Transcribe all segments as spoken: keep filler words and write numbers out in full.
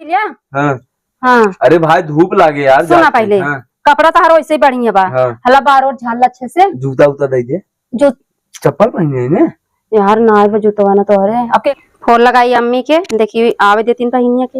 लिया? हाँ। हाँ। अरे भाई, धूप लागे यार, सुना जाते पहले। हाँ। कपड़ा तोहार वैसे ही बढ़िया बा। हाँ। हला बार और झाल अच्छे से। जूता उता दे दे। जो चप्पल पहने है ने? यार, ना आए बा जूतवा ना तोहरे। अब के फोन लगाई अम्मी के, देखी आवे देतीन पहिनिया के।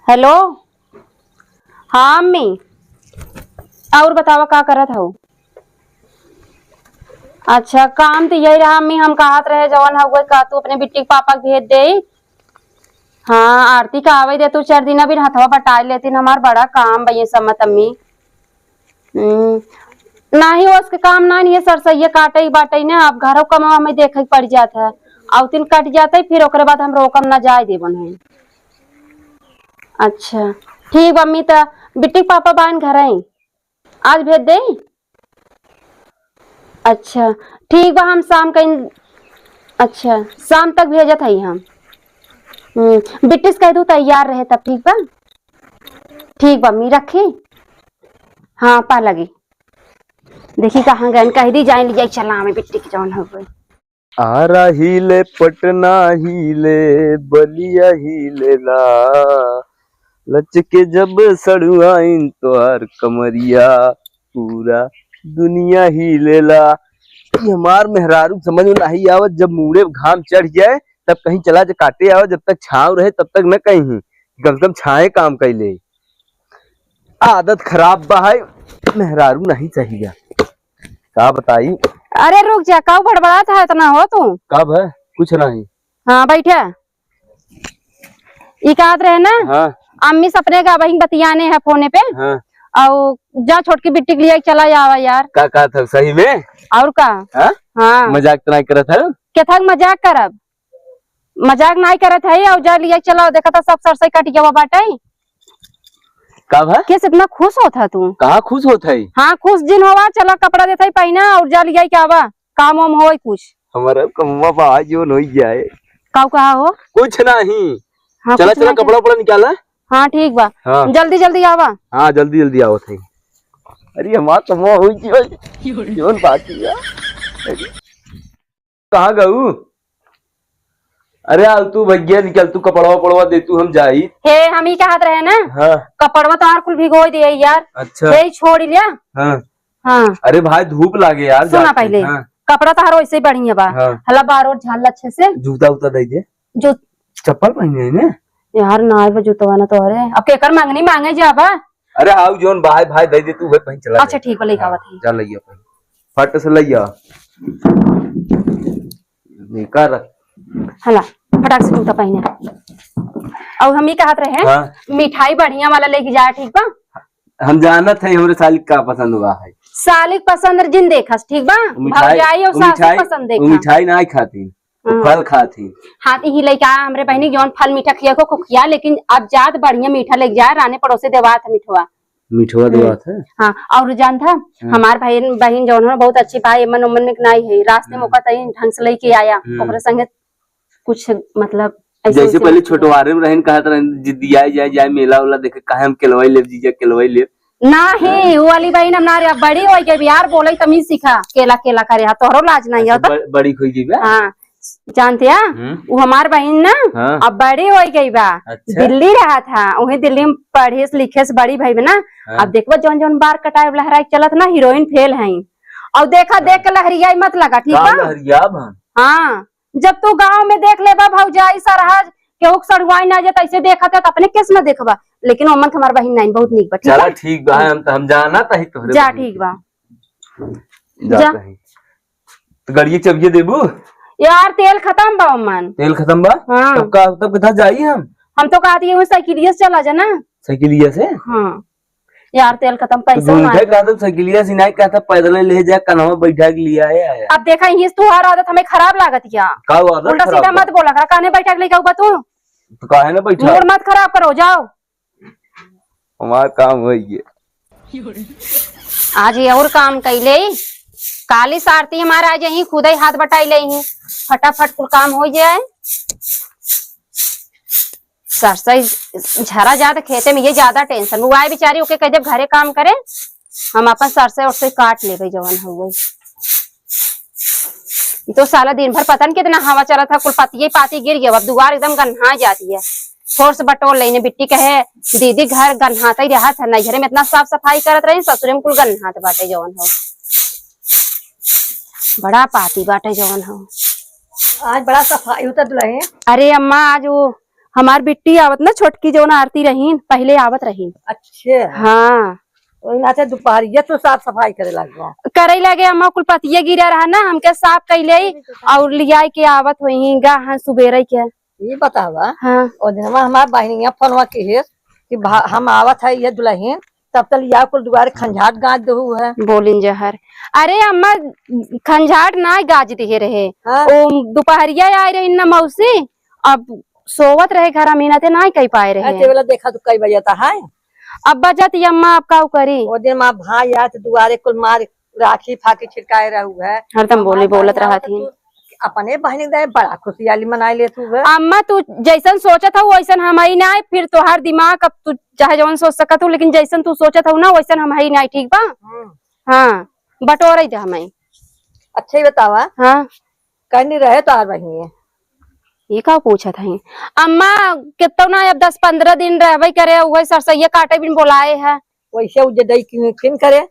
हेलो, हाँ अम्मी, और बतावा का करत हऊ? अच्छा, काम तो यही रहा अम्मी, हम कहत रहे जवन हउए का तू अपने बिट्टी के पापा के भेज दे। हाँ, आरती का आवे दे तू चार दिन, अभी हथवा बटाई लेतीन, हमार बड़ा काम बा ये सब मत अम्मी। हम्म, नाही ओस के काम ना, ये सरसैया काटई बाटई ना, अब घरो कमावा में देखे के पड़ जात है, अउतिन कट जात है, फिर ओकरे बाद हम रोकम ना जाए देबन है। अच्छा, ठीक बा अम्मी, त बिट्टी के पापा बाइन घर आई, आज भेज दे। अच्छा, ठीक बा, हम शाम का इन-, अच्छा, शाम तक भेजत हई हम। हम्म, बिट्टी से कह दू तैयार रहे तब, ठीक बा? ठीक बा अम्मी, रखी? हाँ, पा लगी। देखी कहाँ गए, कह दी जाए, ले जाए, चला हमें बिट्टी के जौन हो गई। आरा हिले, पटना हिले, बलिया हिलेला, लचके जब सड़ुआइन तोहार कमरिया, पूरा दुनिया हिलेला। ई हमार मेहरारू समझ में नहीं आवत, जब मूड़े घाम चढ़ जाए तब कहीं चला जा काटे आवा, जब तक छाँव रहे तब तक न कहीं, कम से कम छाए काम कैले। आदत खराब बा है, मेहरारू नहीं चाहिए, का बताई। अरे रुक जा, काऊ बड़बड़ात है इतना हो तू? का भा? कुछ नहीं। हाँ, बैठा। ई कहत रहे ना, हाँ। अम्मी सपने का वही बतियाने है फोने पे। हाँ। और जा छोटकी बिट्टी के लिए चला आवा यार। का कहत है सही में? और का? हाँ? हाँ। मजाक तो नहीं करत है? केथक मजाक करब, मजाक नहीं करत है। और जा लिए चला, देखा था सब सरसई कट गवा बाटे। का भा? किस इतना खुश होत है तू? कहाँ खुश होत है? हाँ, खुश जिन होवा, चला कपड़ा देत है पहना और जा लिए के आवा, काम वाम होई कुछ। हमारा कमवा बा, जोन होई जाए। काऊ कहा हो? कुछ नहीं। हाँ, चला, कुछ चला, नहीं कपड़ा उपड़ा निकाला। हाँ, ठीक बा। हाँ। जल्दी, जल्दी आवा। हाँ, जल्दी, जल्दी आवत है। अरे, हमार कमवा होई जाए। जोन बाकी है। अरे, कहाँ गऊ? अरे, आलतू भैया, निकल तू, कपड़वा उपड़वा दे तू, हम जाई। हे, हम ही कहत रहे ना। हाँ। कपड़वा तोहार कुल भिगोई दिए यार। अच्छा। हे, छोड़ लिया। हाँ। हाँ। अरे भाई, धूप लागे यार, सुना जाते। पहले। हाँ। कपड़ा तोहार वैसे ही बढ़िया बा। हाँ। हला बार और झाल अच्छे से। जूता उता दे दे। जो चप्पल पहने है ने? यार, ना आए बा जूतवा ना तोहरे। अब केकर मंगनी मांगे जाबा? अरे, हाउ जोन भाई, भाई दे दे तू, वही पहन चला अच्छा, जा। ठीक बा, लेके हाँ, आवत है। जा लइया पहन। फट से लइया। निकर। हला, फटाक से जूता पहने। और हम ही कहत रहे, हाँ। मिठाई बढ़िया वाला लेके जा, ठीक बा? हम जानत है हमरे सालिक का पसंद बा है। सालिक पसंद जिन देखस, ठीक बा? मिठाई, भौजाई और वो सासू मिठाई, पसंद वो देखा। मिठाई ना खाती, वो हाँ। फल खाती। हाँ, तो यही लइका हमरे बहनी जौन फल मीठा खिया को, को खिया, लेकिन अब जात बढ़िया मीठा लेके जा, राने पड़ोसे देवात है मिठवा। मिठवा हम्म। देवात है। हाँ, और जान था, हाँ। हमार बहन, बहन जौन है बहुत अच्छी भाई, एमन ओमन में नाई है, रास्ते में हम्म। ओका तई ढंग से लेके आया, हम्म। ओकरे संगे कुछ मतलब ऐसे जैसे वैसे पहले मत छोटवारे में रहन, कहत रहन, "जिद्दियाए जाए, जाए मेला उला देखे, काहे हम केलवाई लेब जीजा, केलवाई लेब।" नाही, हाँ। वो वाली बहन हम ना रे, अब बड़ी हो गई यार, बोले तमीज सीखा, केला केला करे, हाँ, तोहरो लाज नहीं अच्छा, होता। ब-, बड़ी हो गई बा? हाँ, जानते हैं, हम्म। वो हमार बहन ना, हाँ। अब बड़ी हो गई बा, अच्छा। दिल्ली रहा था, वही दिल्ली में पढ़े से लिखे से बड़ी भाई बा ना, हाँ। अब देखबो जौन जौन बार कटाए लहराई चलत ना, हीरोइन फेल है। और देखा, हाँ। देख के लहरिया मत लगा, ठीक का बा? लहरिया बा? हाँ, जब तू गाँव में देख लेबा भौजाई सरहज, केहू के सड़ुआई ना जात, ऐसे देखत है, तो अपने केस ना देखबा। लेकिन ओमन के हमार बहिन नाइन बहुत नीक बा, ठीक चला बा? ठीक बा, हम तो, हम जाना ताही तोहरे जा, बहिन ठीक के। बा। जात जा। हई। तो गाड़ी के चबिये देबू? यार, तेल खत्म बा ओमन। तेल खत्म बा? हाँ। तब का, तब कितना जाई हम? हम तो कहती है, साइकिलिया से चला जा ना। साइकिलिया से? हाँ। यार, तेल खत्म, तो पैसा दूर मार उठे दे। कहत, साइकिलिया से नहीं कहत, पैदल ले जा, कन्हवा बैठा के लिया है, आया। अब देखा, ये तुहार आदत हमें खराब लागत क्या? का आदत उल्टा खराब सीधा बा? मत बोला करा, काने बैठा के लेके आऊबा तू? तो काहे ना बैठा? मूड मत खराब करो, जाओ। हमार काम होई गए। आज ये और काम कैले, काली सारती हमारा आज यहीं खुदे हाथ बटाई ले ही, फटाफट कुल काम हो जाए। सरसई झरा जात खेते में, ये ज्यादा tension। वो आए बेचारी, ओके कह देब घरे काम करे, हम अपन सरसई उरसई काट लेबे जवन हउए। ई तो साला दिन भर पता नहीं कितना हवा चलत है, कुल पतिये पाती गिर गया, अब दुआर एकदम गन्हा जाती है। फोर्स बटोर लेने बिट्टी कहे, "दीदी घर गन्हात ही रहत है, नैहरे में इतना साफ सफाई करत रही, ससुरे में कुल गन्हात बाटे जवन हो।" बड़ा पाती बाटे जवन हो। आज बड़ा सफाई होता दुल्हन। अरे अम्मा, आज वो हमार बिट्टी आवत ना, छोटकी जवन आरती रहीन, पहिले आवत रहीन। अच्छे। हाँ। वही नाते दुपहरिया तो साफ सफाई करे लागो। करे लगे अम्मा, कुल पतिया गिरा रहा ना, हमके साफ कैले और लियाई के आवत होई गा, हाँ, सुबेरे के। ये बतावा, हाँ। ओ दिनवा हमार बहिनिया फोनवा किहिस कि भा-, हम आवत है ये दुल्हन, तब तक या कुल दुआरे खंजाट गाज देहु है। बोलिन जहर। अरे अम्मा, खंजाट ना गाज दिहे रहे। हाँ। ओ दुपहरिया आए रही ना मौसी, अब सोवत रहे घर में, ना ते ना कह पाए रहे। हाँ, ते वाला देखा तो कई बजे ता है। अब बजत ये अम्मा, अब काऊ करी? ओ दिन माँ भाई आए तो दुआरे कुल मार राखी फाकी छिड़काए रहू है। हरदम बोली, हमार बोलत बहिन रहत आवत ही। तू अपने बहिनी के दे बड़ा खुशियाली मनाए लेत हू है। अम्मा, तू जैसन सोचत हऊ वैसन हम ही ना, फिर तोहार दिमाग, अब तू चाहे जवन सोच सकत हऊ, लेकिन जैसन तू सोचत हऊ ना वैसन हम ही ना, ठीक बा? हम्म। हाँ, बटोरे दे हम ही। अच्छा ही बतावा, हाँ। कहनी रहे तोहार बहिनी। ये का पूछत है अम्मा? कितो ना अब दस पन्द्रह दिन रहबे करे, उहे सरसैया काटे बिन बोलाए है। वैसे उ जडई किन, किन करे?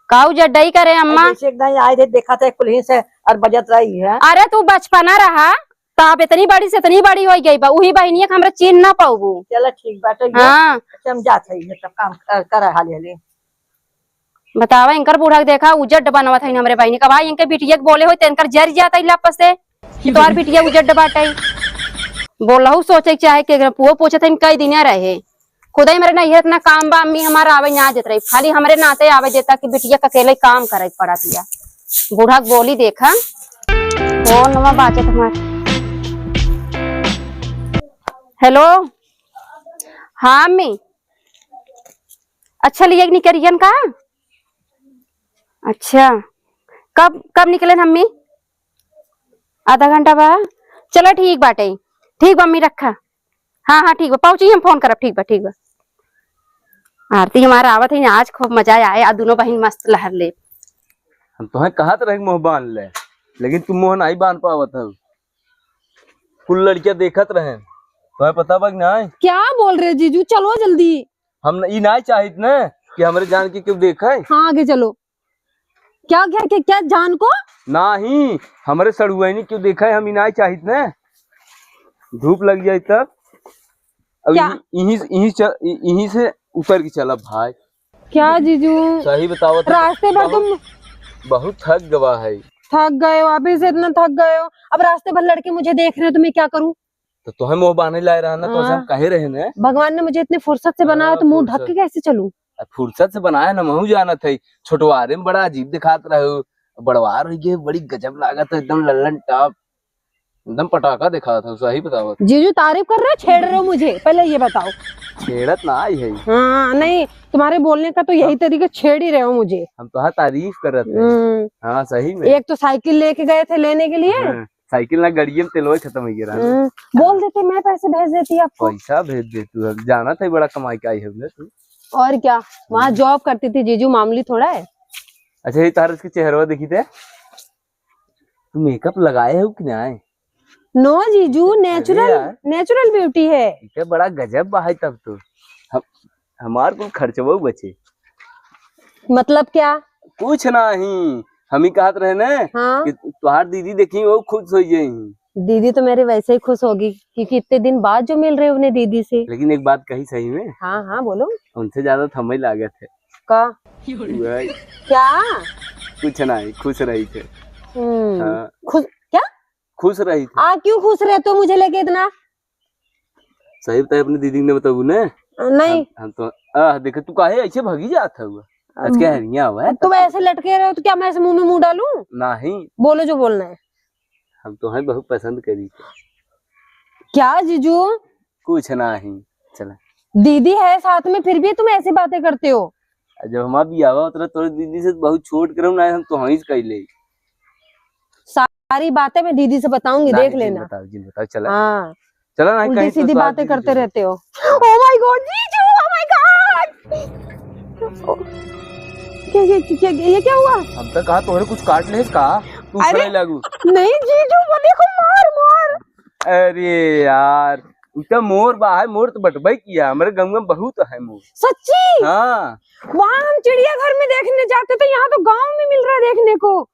का उ जडई करे अम्मा? जैसे एक दाई आए थे, देखा था कुल्ही से और बजत रही है। अरे तू बचपना रहा, तब इतनी बड़ी से इतनी बड़ी हो गई बा, उही बहिनिया के हमरा चीन ना पाऊबू। चला ठीक बाटे, ये हाँ। अच्छा, हम जात है, ये सब काम कर, कर हाले हाले। बतावा, इनकर बूढ़ा के देखा, उजड बनवत है हमरे बहिनी का। भाई, इनके बिटिया के बोले होई, तो इनकर जर जाता ही लप से, कि तोहार बिटिया उजड बाटे। बोलहु सोचे के चाहे के, पुआ पूछत है, कई दिन रहे। खुदे मेरे नैहर इतना काम बा, अम्मी हमारा आवे ना देत रही, खाली हमरे नाते आवे देता कि बिटिया के अकेले काम करे के पड़त या। बूढ़ा के बोली देखा, फोन में बाचत हमार। हेलो, हाँ अम्मी। अच्छा, लिए निकरियन का? अच्छा, कब, कब निकलेन अम्मी? आधा घंटा बा। चला ठीक बाटे, ठीक बा अम्मी, रखा। हाँ, हाँ, ठीक बा, पहुँची हम फोन करब। ठीक बा, ठीक बा। आरती हमारा आवत है ना, आज खूब मजा आए, आ दोनों बहिन मस्त लहर ले। हम तोहे कहत रहे कि मुँह बांध ले, लेकिन तू मुँह नाहीं बांध पावत हऊ। कुल लड़कियां देखत रहे, तोहे पता बा कि नाहीं? क्या बोल रहे जीजू? चलो जल्दी। हम न, ई नाहीं चाहित न कि हमरे जान के क्यों देखे। हाँ, आगे चलो। क्या, क्या, क्या, क्या जान को? नाहीं, हमरे सड़ुआइनी क्यों देखे, हम ई नाहीं चाहित न। धूप लग जाए तब। अब क्या? इही, इही, इही च-, इ-, इही से उतर के चला भाई। क्या जीजू? सही बतावत है, रास्ते भर बहुत, तुम बहुत थक गवा है। थक गए हो, अभी से इतना थक गए हो, अब रास्ते भर लड़के मुझे देख रहे हो, तो मैं क्या करूं? तो तोहे मुंह बांधे लाए रहा ना, तो हाँ। हम कहे रहे ना। भगवान ने मुझे इतनी फुर्सत से बनाया, हाँ, तो मुंह ढक फुर्सत। के कैसे चलूं? अब फुर्सत से बनाया ना, महू जानत है। छोटवारे में बड़ा अजीब दिखात रहे हो, बड़वार हो गए, बड़ी गजब लागत है, एकदम लल्लन टॉप, एकदम पटाखा दिखात है, सही बतावत। जीजू तारीफ कर रहे हो, छेड़ रहे हो मुझे, पहले ये बताओ। छेड़त ना आई है। हाँ, नहीं, तुम्हारे बोलने का तो यही तरीका, छेड़ ही रहे हो मुझे। हम तो हाँ तारीफ करत है। हम्म। हाँ, सही में। एक तो साइकिल लेके गए थे लेने के लिए। हाँ। साइकिल ना, गाड़िये में तेलवा खतम होइ गया रहा ना। हम्म, बोल देते, मैं पैसे भेज देती आपको। पैसा भेज दे तू, अब जानत है बड़ा कमाई के आई है ना तू। और क्या, वहाँ हम्म। जॉब करती थी जीजू, मामूली थोड़ा है। अच्छा, ये तार इसके चेहरवा देखी थे, तू मेकअप लगाए हो कि नाहीं? No जीजू, अरे natural, यार। Natural beauty है। इके बड़ा गजब बा है तब तो। हम, हमार कुल खर्चवा बचे। मतलब क्या? कुछ नाहीं, हम ही कहत रहे ने हाँ। कि तुहार दीदी देखी वो खुश हो जाई। दीदी तो मेरी वैसे ही खुश होगी क्योंकि इतने दिन बाद जो मिल रहे हो अपने दीदी से। लेकिन एक बात कही सही में। हाँ, हाँ, बोलो। उनसे ज्यादा तो हमें लागत है। का? वही। क्या? कुछ नाहीं, खुश रही थे। हम्म, हाँ। खुश, क्या? खुश रही थे। आ, क्यों खुश रहते हो मुझे लेके इतना? सही बताए, अपनी दीदी ने बताऊ ने। नहीं। हम, हम तो, आह, देखे तू काहे ऐसे भागी जात है हुआ? आज क्या हरिया हुआ है? तुम ऐसे लटके रहे हो तो क्या मैं ऐसे मुंह में मुंह डालूं? नहीं। बोलो जो बोलना है। हम तो हैं बहुत पसंद करी। क्या जीजू? कुछ नाहीं, चला। दीदी है साथ में फिर भी तुम ऐसी बातें करते हो। जब हमार बियाह होत रहा तोरे दीदी से बहुत छोट करम ना, हम तो हईस कैले। सारी बातें मैं दीदी से बताऊंगी, नहीं, देख लेना। बताओ, जिन बताओ, चला। हाँ। चला ना, उल्टी कहीं तो सीधी बातें करते रहते हो। Oh my God, जीजू, oh my God! क्या, ये, क्या, ये क्या हुआ? हम तो कहा तोहरे कुछ काट ले का, तू अरे, उछले लागू। नहीं जीजू, वो देखो मार, मार। अरे यार, उ तो मोर बा है, मोर तो बटबे किया, हमरे गाँव में बहुत है मोर। सच्ची? हाँ। वहाँ हम चिड़ियाघर में देखने जाते थे, यहाँ तो गाँव में मिल रहा है देखने को।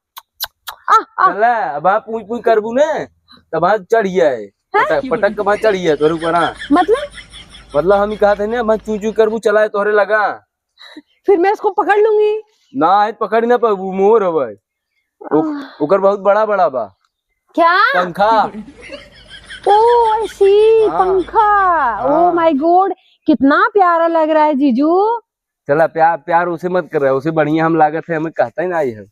आ, आ। चला, अब वहाँ पूछ पूछ करबू ने, तब वहाँ चढ़ जाए। हैं? पटक, पटक के वहाँ चढ़ जाए तोरे ऊपर, हाँ। मतलब? मतलब हम ही कहा थे ना, वहाँ चू चू करबू, चलाए तोहरे लगा। फिर मैं इसको पकड़ लूंगी। ना, आज पकड़ ना पाबू, मोर हवे। ओ-, आह। ओकर बहुत बड़ा बड़ा बा। क्या? पंखा। ओ, I see, हाँ। पंखा। Oh हाँ। My God, कितना प्यारा लग रहा है जीजू। चला, प्यार, प्यार उसे मत कर रहा है, उसे बढ़िया हम लागत है, हमें कहता ही ना ये है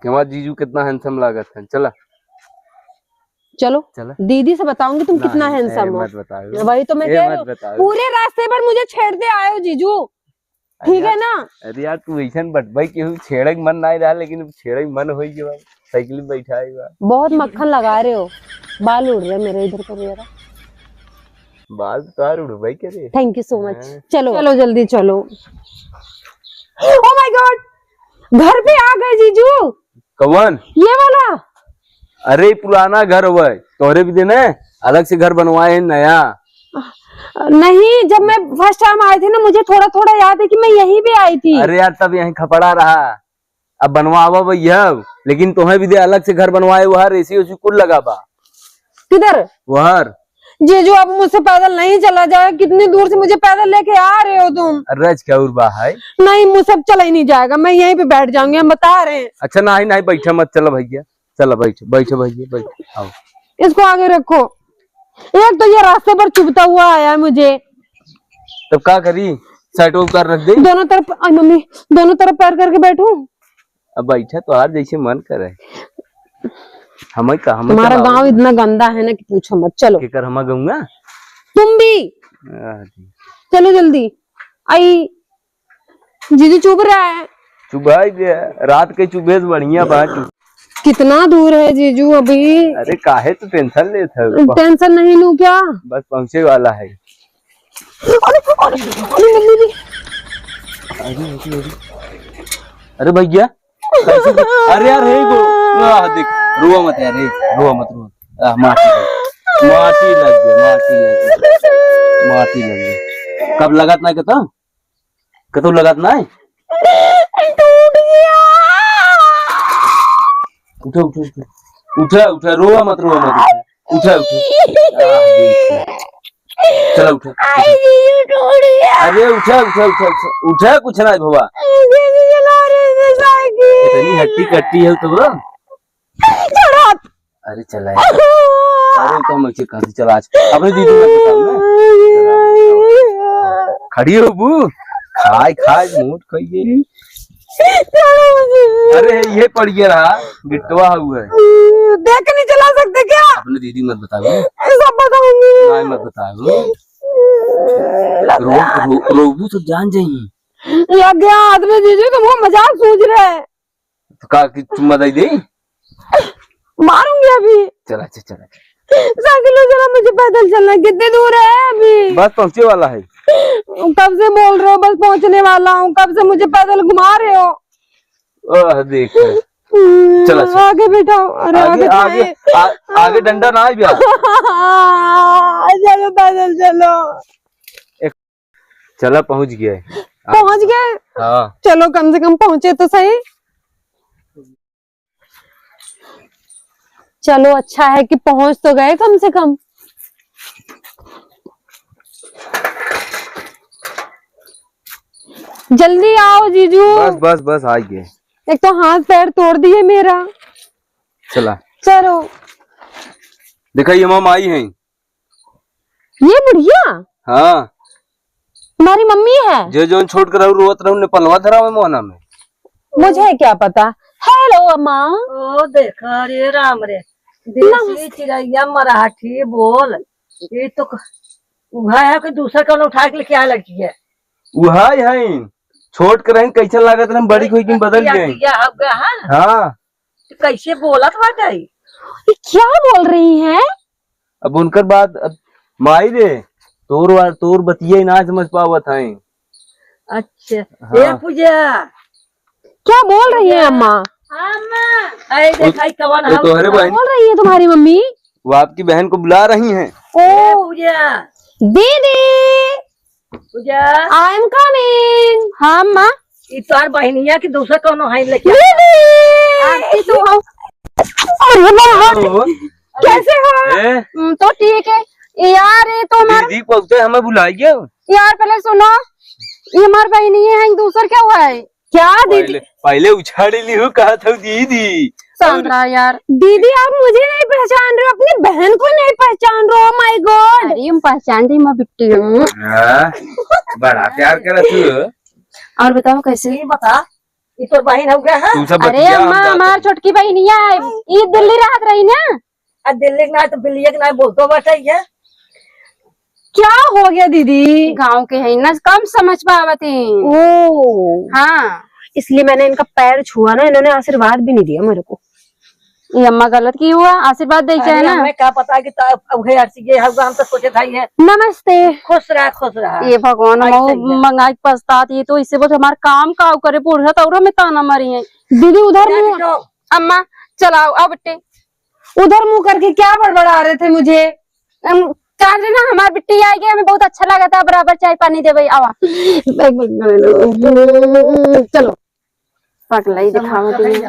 कि हमारा जीजू कितना handsome लागत है। चला। चलो, चला। दीदी से बताऊंगी तुम ना, कितना ए, handsome हो। मत बताओ। वही तो मैं ए, कह रही मत हूँ। बताओ। पूरे रास्ते भर मुझे छेड़ते आए हो जीजू। ठीक है ना? अरे यार, तू ऐसन बटवाई केहू छेड़े के मन नाहीं रहा, लेकिन अब छेड़े के मन होई गया, साइकिल में बैठा है बा। बहुत मक्खन लगा रहे हो, बाल उड़ रहे मेरे इधर को जरा। बाल तो तार उड़वाई करे। Thank you so much। हाँ। चलो, चलो जल्दी चलो। Oh my God, घर पे आ गए जीजू। कौन? ये वाला। अरे, पुराना घर हुआ है, तोहरे भी देने अलग से घर बनवाए हैं नया। नहीं, जब मैं first time आई थी ना, मुझे थोड़ा थोड़ा याद है कि मैं यहीं भी आई थी। अरे यार, तब यहीं खपड़ा रहा, अब बनवावा भैया, लेकिन तोहे भी दे अलग से घर बनवाए, वहर AC उसी कुल लगा बा। किधर? वहर। जीजू, अब मुझसे पैदल नहीं चला जाएगा, कितनी दूर से मुझे पैदल लेके आ रहे हो तुम। अरे, आज क्या उर्बा है? नहीं, मुझसे अब चला ही नहीं जाएगा, मैं यहीं पे बैठ जाऊंगी, हम बता रहे हैं। अच्छा, नहीं, नहीं, बैठा मत, चला भैया, चला, बैठ, बैठ भैया, बैठ, आओ। इसको आगे रखो, एक तो ये रास्ते पर चुभता हुआ आया है मुझे। तब का करी, साइड उतार रख दे। दोनों तरफ, आई मम्मी, दोनों तरफ पैर करके बैठूं? अब बैठा तो हार जैसे मन करे। हमें का, हमें तुम्हारा का गांव इतना गंदा है ना कि पूछो मत। चलो। केकर हमा गऊंगा? तुम भी। आ, जी। चलो जल्दी। आई, जीजू चुभ रहा है। चुभाई दे, रात के चुभे से बढ़िया बा। चुभ- कितना दूर है जीजू अभी? अरे काहे तू tension लेत है? Tension नहीं लूं क्या? बस पहुंचे वाला है। अरे, अरे, अरे, मम्मी जी। अरे, अरे, अरे। अरे भैया, कैसे दे-, अरे यार, हे गो, आह, देख, रोआ मत यार, हे, रोआ मत, रोआ। आह, माटी लग, माटी लग गई, माटी लग गई, माटी लग गई। कब लगत ना कतो? कतो लगत ना? टूट गया। उठा, उठा, उठा। उठा, उठा, रोआ मत, रोआ मत, उठा। उठा, उठा। आह, देख। चला, उठा, आई उठा। जीजू, टूट गया। अरे, उठा, उठा, उठा, उठा। उठा, कुछ ना है, बाबा। जीजू चला रहे थे साइकिल। इतनी हट्टी कट्टी है तो, बा। छोड़ो। अरे, चला यार। अरे, तो हम ऐसे कहाँ से चला आज? अपने दीदी मत बताओ ना। खड़ी हो बू। खाए, खाए, मोट खाइए। अरे, ये पड़ गया रहा, गिट्टवा हुआ है। देख के नहीं चला सकते क्या? अपने दीदी मत बताओ। सब बताऊंगी। नहीं, मत बताओ। रो, रो, रोबू तो जान जाई। लग गया हाथ में जीजू, तुमको मजाक सूझ रहा है। तो का कि चुम्मा दे दे? मारूंगी अभी। चला, अच्छा, चला। साइकिल में चला, मुझे पैदल चलना है। कितनी दूर है अभी? बस पहुंचे वाला है। कब से बोल रहे हो, बस पहुंचने वाला हूँ, कब से मुझे पैदल घुमा रहे हो? आह, देख। चला, चला। आगे बैठाओ। अरे, आगे, आगे, आगे, आ-, आगे डंडा ना आए भैया। चलो, पैदल चलो। चला, पहुंच गए। पहुंच गए? हाँ। चलो, कम से कम पहुंचे तो सही। चलो, अच्छा है कि पहुंच तो गए कम से कम। जल्दी आओ जीजू। बस, बस, बस, आ गए। एक तो हाथ पैर तोड़ दिए मेरा। चला। चलो। देखा, ये मामा आई हैं। ये बुढ़िया? हाँ। तुम्हारी मम्मी है? जे जौन छोट के रहू, रोवत रहू, नेपालवा धरावे मोहना में। मुझे क्या पता। हेलो अम्मा। ओ देखा, अरे राम रे, देसी नमस्ते। चिड़ैया मराठी बोल। ये तो क-, उहा है कि दूसरा कौनो उठा के लेके आए लड़की है? उहा ही है। छोट के रहन कैसन लागत रहन, बड़ी कोई की बदल गए। बिटिया हो गया है? हाँ। तो कैसे बोलत बाटे? ये क्या बोल रही हैं? अब उनकर बात, अब माई रे, तोर वा-, तोर बतिया ही ना समझ पावत हैं। अच्छा, हाँ। ए पूजा। क्या बोल रही है अम्मा? अम्मा, ऐ देखाई कवन ए, हाल तोहरे बा? बहन। बोल रही है तुम्हारी मम्मी। वो आपकी बहन को बुला रही हैं। ओ पूजा। दीदी। पूजा। I am coming। हाँ माँ। ई तोर बहिनिया की दूसर कौनो है लेके? दीदी। आरती तू हो। अरे बाबा। कैसे हो? ए? हम्म, तो ठीक है। यार, ये तो हमार दीदी पहुँचे, हमें बुलाइए। यार, पहले सुनो, ये हमार बहिनी है, दूसर क्या हुआ है? क्या दीदी? पहले, पहले उछाड़ ली हूँ, कहा था दीदी। सांद्रा यार। दीदी, आप मुझे नहीं पहचान रहे हो, अपनी बहन को नहीं पहचान रहे हो? My God। अरे, हम पहचान रही, मैं बिट्टी हूँ। हाँ, बड़ा प्यार करा तू। और बताओ कैसे? ये बता, ये तोर बहिन हो गया है? तू सब अरे बतिया, हम अम्मा, जाते हमार हैं। छोटकी बहिनिया है, ये दिल्ली रहत रही ना। आ दिल्ली के ना तो बिल्ली के ना बोलतो बाटे ये। क्या हो गया दीदी? गाँव के है ना, कम समझ पावत हैं। ओ। हाँ। इसलिए मैंने इनका पैर छुआ ना, इन्होंने आशीर्वाद भी नहीं दिया मेरे को। ये अम्मा गलत की हुआ, आशीर्वाद दे के अरे, है ना। हमें क्या पता कि तब अब है यार, ये होगा, हम तो सोचे था ये। नमस्ते। खुश रहा, खुश रहा। ये भगवान, ऐसे मऊ ही है। मंगाई पछतात, ये तो इससे बोलते हमार काम काव करे, बूढ़ा तौरा में ताना मारी है। दीदी उधर जा मुँह दीदी, अम्मा, चलाओ, आओ बिट्टी। उधर मुँह करके क्या बड़बड़ा रहे थे मुझे? अम, काल रे ना हमार बिट्टी आई गई, हमें बहुत अच्छा लगा था, बराबर चाय पानी देवे, आवा। चलो। पगलाई दिखावा दी।